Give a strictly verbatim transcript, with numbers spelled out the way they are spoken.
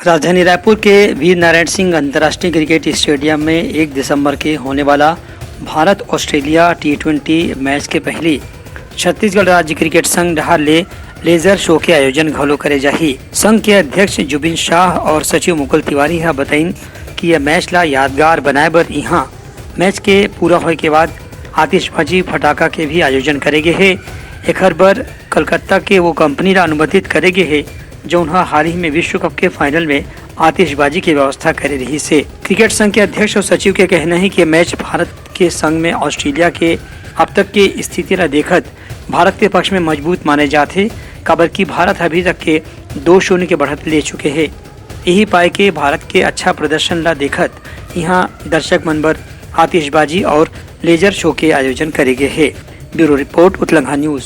राजधानी रायपुर के वीर नारायण सिंह अंतर्राष्ट्रीय क्रिकेट स्टेडियम में एक दिसंबर के होने वाला Bharat Australia T twenty match के पहली छत्तीसगढ़ राज्य क्रिकेट संघ डहार ले लेजर शो के आयोजन घलो करे जाही। संघ के अध्यक्ष जुबिन शाह और सचिव मुकुल तिवारी ह बताइन कि यह मैच ला यादगार बनाए बर इहां मैच के पूरा होए के बाद आतिशबाजी फटाका के भी आयोजन करे गे हे। एखर बर कलकत्ता के वो कंपनी ला अनुबंधित करे गे हे, जौन ह हाल ही में विश्व कप के फाइनल में आतिशबाजी के व्यवस्था करे रहिस हे। क्रिकेट संघ के अध्यक्ष और सचिव के कहना है कि यह मैच भारत के संग में ऑस्ट्रेलिया के अब तक के स्थिति ला देखत भारत के पक्ष में मजबूत माने जात हे, काबर कि भारत अभी तक के दो शून्य के बढ़त ले चुके हे। यही पाए के भारत के अच्छा प्रदर्शन ला देखत इहां दर्शक मन बर आतिशबाजी और लेजर शो के आयोजन करे गे हे। Bureau report, Utlangha news.